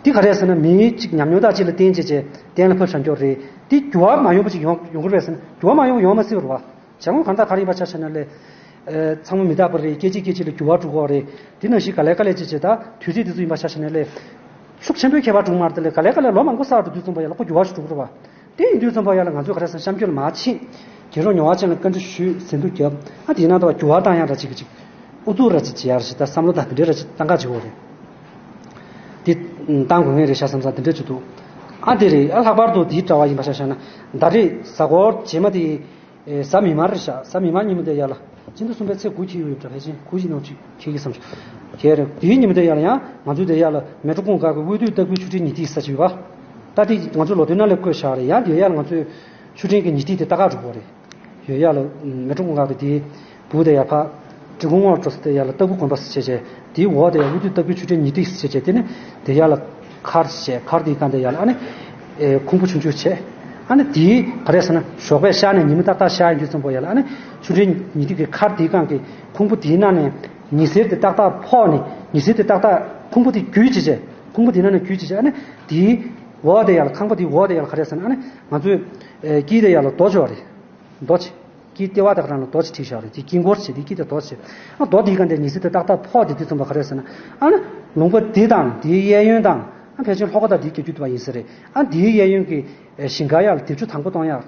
འདི་ག་རེ་ཟེར་ན་མིའི་གཅིག་ཉམས་མྱོང་དག་ཅིག་ལ་བརྟེན་བྱས་བྱས་གཏན་ལ་ཕབ་བཞག་མགྱོགས་རེད། འདི་འགྱུར་བ་མ་ཡོང་པ་ཅིག་ཡོང་ཡོང་གི་རེད་ཟེར་ན་འགྱུར་བ་མ་ཡོང་ཡོང་མ་སྲིད་པ་རེད་བ། བྱས་ཙང་གང་ལྟར་ག་རེ་ཡིན་པ་ཆ་བཞག་ན་ལས། ཚང་མ་མི་རྟག་པ་རེད། སྐད་ཅིག་སྐད་ཅིག་ལ་འགྱུར་བ་འགྲོ་གི་རེད། དེ་ནང་བཞིན་ག་ལེ་ག་ལེ་ཅིག་བྱས། ད་དུས་ཚིགས་དེ་ཚོ་ཡིན་པ་ཆ་བཞག་ན་ལས། ཤུགས་ཆེན་པོའི་ཁྱད་པར་འགྲོ་གི་མ་རེད། དེ་ལས་ག་ལེ་ག་ལེ་ལོ་མང་པོ་བསགས་འགྲོ་དུས་ཙམ་པ་ཡ་ལ་ཁོ་འགྱུར་བ་ཞིག་འགྲོ་གི་རེད་པ། དེ་ཡིན་དུས་ཙམ་པ་ཡ་ལ་ང་ཚོས་ག་རེ་ཟེར། གཤམ་སྐྱོད་ལ་མར་ཕྱིན། རྒན་རོགས་མྱོང་བ་ཅན་ལ་བཀའ་འདྲི་ཞུས། ཟིན་ཐོ་བརྒྱབ། ཨ་དེ་ཡིན་ན་ད་བ་འགྱུར་བ་བཏང་ཡག་འདྲ་ཅིག་གི་ཅིག་ཨུ་ཚུགས་འདྲ་ཅིག་བྱེད་ཡག་ཅིག་ད་བསམ་བློ་དང་དེ་འདྲ་འདྲ་ཅིག་བཏང་ག་བྱེད་དགོས་རེད། དེ་བཏང་དགོས་ངེས་རེད་ཤག་བསམ་བསམ་དེ་འདྲ་ཅིག་འདུག་ཨ་དེ་རེད། ཨ་ལྷག་པར་དུ་དེའི་འདྲ་བ་ཡིན་པ་ཆ་བཞག་ན། ད་རེས་གཟའ་འཁོར་རྗེས་མ་དེ། ཨེ། གཟའ་མིག་དམར་རེད་ཤག་གཟའ་མིག་དམར་ཉིན་མོ་དེ་ཡ་ལ། སྤྱི་ཟླ་གསུམ་པའི་ཚེས་དགུ་འཁེལ་གྱི་ཡོད་པ་འདྲ། ཕལ་ཆེར་དགུ་ཡིན་ནམ་ཅིག་འཁེལ་གྱི་བསམ་བྱུང་། འཁེལ་རེད། དེའི་ཉིན་མོ་དེ་ཡ་ལ་ཡང་ང་ཚོ་དེ་ཡ་ལ་མལ་གྲོ་གུང་དཀར་གྱི་དབུས་སྟོད་ལྟ་སྐུལ་ཆུ་འདྲེན་ཉིན་ཐིག་ཟེར་ཅིག་ཡོད་པ། ད་དེ་ང་ཚོའི་ལོ་ཐོའི་ནང་ལ་བཀོད་བཞག་རེད། ཡང་དེ་ཡ་ལ་ང་ཚོས་ཆུ་འདྲེན་གྱི་ཉིན་ཐིག་དེ་ལྟ་ག་འགྲོ་དགོས་རེད། ཡོད་ཡ་ལ་མལ་གྲོ་གུང་དཀར་གྱི་དེའི་སྦུག་དེ་ཡ་ཕ། འབྲི་གུང་ངོར་འགྲོ་ས་དེ་ཡ་ལ་ལྟ་སྐུལ་དགོན་པ་ཟེར་བྱས་བྱས། དེའི་འོག་དེ་ཡ་དབུས་སྟོད་ལྟ་སྐུལ་ཆུ་འདྲེན་ཉིན་ཐིག་ཟེར་བྱས་བྱས། དེ་ནས་དེ་ཡ་ལ་མཁར་བྱས། མཁར་དེའི་སྒང་དེ་ཡ་ལ་ཨ་ནི། ཨེ། ཁུང་བུ་ཆུང་ཆུང་བྱས། ཨ་ནི་དེའི་ག་རེ་ཟེར་ན། ཞོགས་པའི་ཤར་ནས་ཉི་མ་ཏག་ཏག་ཤར་ཡོང་དུས་ཙམ་པ་ཡ་ལ་ཨ་ནི་ཆུ་འདྲེན་ཉིན་ཐིག་གི་མཁར་དེའི་སྒང་གི་ཁུང་བུ་དེའི་ནང་ནས་ཉི་ཟེར་དེ་ཏག་ཏག་ཕོག་ནས། ཉི་ཟེར་དེ་ཏག་ཏག་ཁུང་བུ་དེ་བརྒྱུད་བྱས་བྱས། ཁུང་བུ་དེའི་ནང་ནས་བརྒྱུད་བྱས་བྱས། ཨ་ནི་དེའི་འོག་དེ་ཡ་ལ། ཁང་པ་དེའི་འོག་དེ་ཡ་ལ་ག་རེ་ཟེར་ན། ཨ་ནི་ང་ཚོས། ཨེ། དཀྱིལ་དེ་ཡ་ལ་རྡོ་བྱས་པ་རེད། རྡོ་བྱས། དཀྱིལ་ལྟེ་བ་དེ་ག་རང་ལ་རྡོ་ཅིག་བྲིས་བཞག་རེད། དེ་དཀྱིལ་འཁོར་བྱས། དེ་དཀྱིལ་དེ་རྡོ་བྱས། ཨ། རྡོ་དེའི་སྒང་དེ་ཉི་ཟེར་དེ་ཏག་ཏག་ཕོག་དེ་དུས་ཙམ་པ་ག་རེ་ཟེར་ན། ཨ་ནི་ལུང་པ་འདི་དང་དེའི་གཡས་གཡོན་དང་། ཨ། ཕལ་ཆེར་ལྷོ་ཁ་དང་དེའི་རྒྱབ་རྒྱུད་དུ་བ་ཡིན་ས་རེད། ཨ། དེའི་གཡས་གཡོན་གྱི་ཞིང་ཁ་ཡ་ལ་འདེབས་འཛུགས་དང་པོ་གཏོང་ཡག་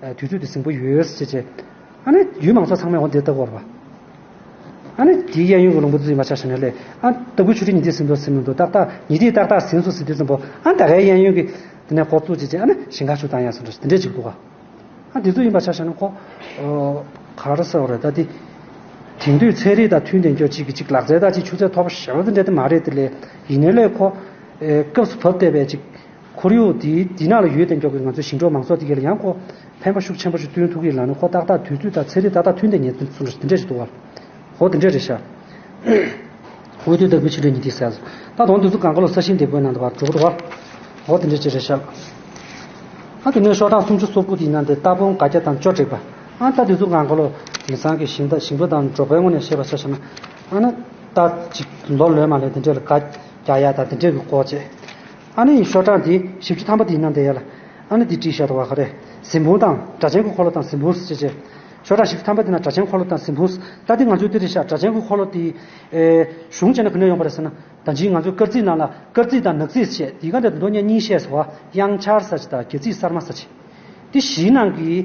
དུས་ཚོད་དེ་ཟིན་པོ་ཡོད་ཟེར་བྱས། ཨ་ནི་ཡུལ་མང་ཚོགས་ཚང་མས་འོ་འདིར་ལྟ་དགོས་རེད་པ། ཨ་ནི་དེའི་གཡས་གཡོན་གྱི་ལུང་པ་ཚོ་ཡིན་པ་ཆ་བཞག་ན་ལས། ཨ། ལྟ་བུ་ཆུ་འདྲེན་ཉིན་ཐིག་ཟིན་འདུག་ཟིན་མི་འདུག་ཏག་ཏག་ཉིན་ཐིག་ཏག་ཏག་ཟིན་སོང་ཟེར་དུས་ཙམ་པ། ཨ། ད་གའི་གཡས་གཡོན་གྱི་དེ་ནས་འགོ་བཙུགས་བྱས་བྱས། ཨ་ནི་ཞིང་ཁ་ཆུ་བཏང་ཡག་སོང་འདྲ་དེ་འདྲས་ཅིག་འདུག་ག་ཨ། དེ་ཚོ་ཡིན་པ་ཆ་བཞག་ན་ཁོ། ཨོ། ག་རེ་ཟེར་བ་རེད། ད་དེ་དེང་དུས་ཚན་རིག་དང་མཐུན་ལྡན་སྐྱོ་གཅིག་གི་གཅིག་ལག་རྩལ་དང་གཅིག་ཆུ་ཚད་མཐོ་པོ་ཞེ་པོ་དེ་འདྲ་དེ་མ་རེད་དེ་ལས། ཡིན་ནའི་ལས་ཁོ། ཨེ། སྐབས་སུ་བབས་བསྡད་པའི་གཅིག་ཁོར་ཡུག་དེའི་དེ་ནང་ལ་ཡོད་དེ་སྐྱོ་གི་ང་ཚོའི་ཞིང་འབྲོག་མང་ཚོགས་དེ་ག་ལ་ཡང་ཁོ་ཕན་པ་ཤུགས་ཆེན་པོ་ཞིག་བསྐྲུན་ཐུབ་ཀྱི་ལ་ནི། ཁོ་ཏག་ཏག་དུས་ཚོད་དང་ཚན་རིག་ཏག་ཏག་མཐུན་ལྡན་ཉེ་དུ་སོང་རེད། དེ་འདྲ་ཞིག་འདུག་ག་ཧོ། དེ་འདྲ་རེད་ཤག་འོ་དེ་ལྟ་བུའི་ཆུ་འདྲེན་ཉིན་ཐིག་ཟེར། ད་དོན་དུ་ཚོ་གང་ག་ལོ་ས་ཞིང་འདེབས་པའི་ནང་དུ་བར་འགྲོ་གི་འདུག་བ། འོ་དེ་འདྲ་ཅིག་རེད་ཤག་ཨ་དེ་ནས་ཤོག་གྲངས་སུམ་ཅུ་སོ་དགུ་དེའི་ནང་དེ་རྟ་བོང་སྒ་རྒྱ་དང་ཅོ་དྲེག་པ། ཨ་ད་དེ་ཚོ་གང་ག་ལོ་དེང་སང་གི་ཞིང་པ་ཞིང་པ་དང་འབྲོག་པའི་ངོས་ནས་བཤད་པ་ཆ་བཞག་ན། ཨ་ནི་རྟ་ཅིག་ལོ་ལོན་མ་ལོན་དེ་འདྲ་ལ་སྒ་རྒྱག་ཡག་དང་དེ་འདྲ་གི་སྐོར་བྱས། ཨ་ནི་ཤོག་གྲངས་དེ་བཞི་བཅུ་ཐམ་པ་དེའི་ནང་དེ་ཡ་ལ། ཨ་ནི་དེ་བྲིས་བཞག་འདུག་བ། ག་རེ། གཟིམ་དཔུང་དང་སྒྲ་གཅན་གྱི་འཁོར་ལོ་དང་གཟིམ་དཔུང་ཟེར་བྱས་བྱས། ཤོག་གྲངས་བཞི་བཅུ་ཐམ་པ་དེ་ན་སྒྲ་གཅན་འཁོར་ལོ་དང་གཟིམ་དཔུང་། ད་དེ་ང་ཚོའི་དེ་རེད་ཤག་སྒྲ་གཅན་གྱི་འཁོར་ལོ་དེ། ཨེ། གཞུང་བྱས་ན་ག་ནས་ཡོང་པ་རེད་ཟེར་ན། ད་ཅིག་ང་ཚོའི་སྐར་རྩིས་ནང་ལ་སྐར་རྩིས་དང་ནག་རྩིས་ཟེར་བྱས་དེ་ག་འདྲ་མདོ་ཉ་གཉིས་བཤད་སོང་བ། གཡང་ཆར་ཟེར་བྱས་དང་རྒྱ་རྩིས་གསར་མ་ཟེར་བྱས། དེ་བཞིའི་ནང་གི།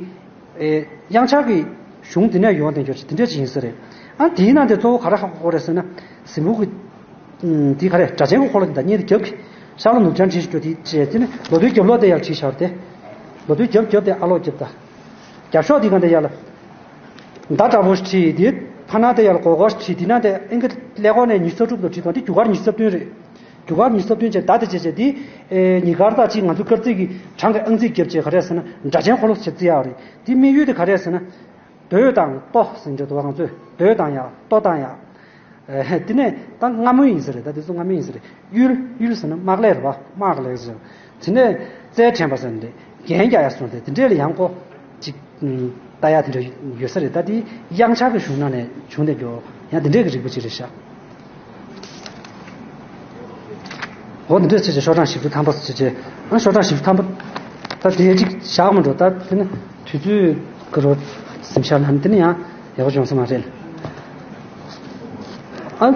ཨེ། གཡང་ཆར་གྱི་གཞུང་དེ་ནས་ཡོང་བསྡད་རྒྱུ་དེ་འདྲ་ཅིག་ཡིན་ས་རེད། ཨ་དེའི་ནང་དེ་གཙོ་བོ་ག་རེ་ཧ་གོ་དགོས་རེད་ཟེར་ན། གཟིམ་དཔུང་གི། ཨུམ། དེ་ག་རེ། སྒྲ་གཅན་གྱི་འཁོར་ལོ་དེ་དང་གཉིས་དེ་རྒྱབ་ཀྱི། ཤར་ལྷོ་ནུབ་བྱང་བྲིས་ཤིག་རྒྱུ་དེ་བྱས། དེ་ནི་ལོ་ཐོའི་རྒྱབ་ལོགས་དེ་ཡར་བྲིས་བཞག་རེད་དེ། ལོ་ཐོའི་རྒྱབ་རྒྱབ་དེ་ཨ་ལོག་རྒྱབ་ད། རྒྱབ་ཤོག་དེ་ག་འདྲ་ཡ་ལ། མདའ་འདྲ་པོ་བྲིས་དེ། ཕ་ན་དེ་ཡ་ལ་གོ་གོ་བྲིས། དེ་ན་དེ་ཨིན་སྐད་ཀླད་ཀོར་ནས་ཉི་ཤུ་རྩ་དྲུག་ཏུ་བྲིས་དང་། དེ་རྒྱུ་སྐར་ཉི་ཤུ་རྩ་བདུན་རེད། རྒྱུ་སྐར་ཉི་ཤུ་རྩ་བདུན་བྱས། མདའ་དེ་བྱས་བྱས་དེ། ཨེ། ཉི་སྐར་དང་གཅིག་ང་ཚོ་སྐར་རྩིས་ཀྱི་གྲངས་ཀྱི་ཨང་རྩིས་བརྒྱབ་བྱས། ག་རེ་ཟེར་ན་སྒྲ་གཅན་འཁོར་ལོ་ཟེར་བརྩི་ཡག་རེད། དེ་དམིགས་ཡུལ་དེ་ག་རེ་ཟེར་ན། རྡོ་དང་ལྟོ་ཟེར་འདྲ་འདུག་བ། ང་ཚོས་རྡོ་བཏང་ཡག་ལྟོ་བཏང་ཡག་ཨེ། དེ་ནས་ད་རྔ་མོང་ཡིན་ས་རེད། ད་དེ་ཚོ་རྔ་མོང་ཡིན་ས་རེད། གཡུལ། གཡུལ་ཟེར་ན་དམག་ལས་རེད་པ། དམག་ལས་ཟེར། དེ་ནས་རྩལ་དྲན་པ་ཟེར་ནས་འགན་རྒྱག་ཡག་སོང་སྟེ། དེ་འདྲས་ལ་ཡང་ཁོ་ཅིག་ལྟ་ཡག་དེ་འདྲ་ཡོད་ས་རེད། ད་དེ་གཡང་ཆར་གྱི་གཞུང་ནང་ནས་བྱུང་བསྡད་རྒྱུ་ཡང་དེ་འདྲས་ཀྱི་རིག་པ་ཅིག་རེད་ཤག་འོ་དེ་འདྲས་བྱས་བྱས་ཤོག་གྲངས་བཞི་བཅུ་ཐམ་པ་བྱས་བྱས། ཨ། ཤོག་གྲངས་བཞི་བཅུ་ཐམ་པ། ད་དེ་ཅིག་བཞག་མི་འགྲོ། ད་དེ་ནི་དུས་ཚོད་ཀྱི་རོ་ཟིན་བཞག་ན་དེ་ནི་ཡང་ཡག་པོ་བྱུང་ས་མ་རེད། ཨ།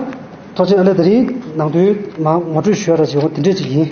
ཐུགས་རྗེ་ཆེ། ཨ་ལས་དེ་རིང་ནང་དོན་མ་ངོ་སྤྲོད་ཞུ་ཡ་ར་བྱེད་འོ་དེ་འདྲས་ཅིག་ཡིན།